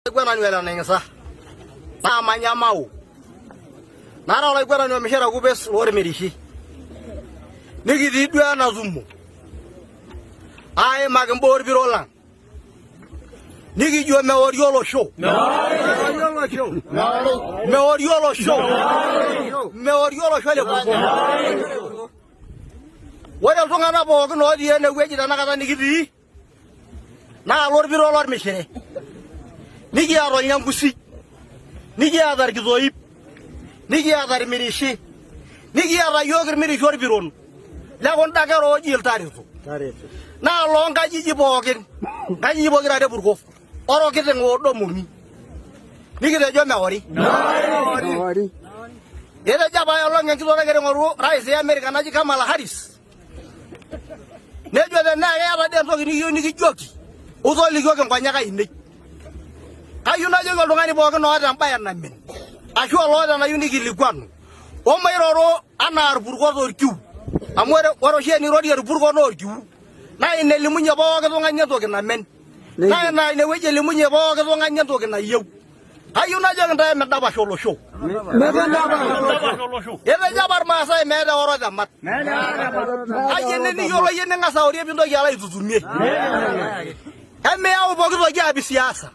Olaiguanani ole Nangisa naamanya Mao nara olaiguanani omishira Kupes loormirishi nikitii duo ena tumo aimaki imbaa orpiro lang nikijo meori olosho meori olosho meori olosho le Purko. Ore iltung'anak pookin otii enewueji tenakata nikitii naa lorpiro lormishire nikiata olnyangusi nikiata irkitoip nikiata irmirishi nikiata yiok irmirishi orpiron lekunda kera ooji iltareto naa loonkajijik pookin nkajijik pokira are epurko orokiteng oodo mong'i nikitejo meori. Etejo apa aelong enkitok nagira aing'oru rais e Amerika naji Kamala Harris Nejo tenaa keeta dii entoki niyieu nikijoki, utolikioki nkonyek ainei. Kayieu najoki oltung'ani pookin oota embae namen ashu oloota enayieu nikilikuanu, omairoro anaa irpurko torkiu. Amu ore oshi enirorie irpurko naa orkiu. Naa ina elimunye pooki tung'ani entoki namen. Naa ina inewueji elimunye pooki tung'ani entoki nayieu. Kayieu najoki ntae midapash olosho. Etejo apa Irmaasai meeta eworo temat. Kai ene niyiolo iyie ning'as aorie pintoki alo aitutumie. Emiyau pooki toki api siasa.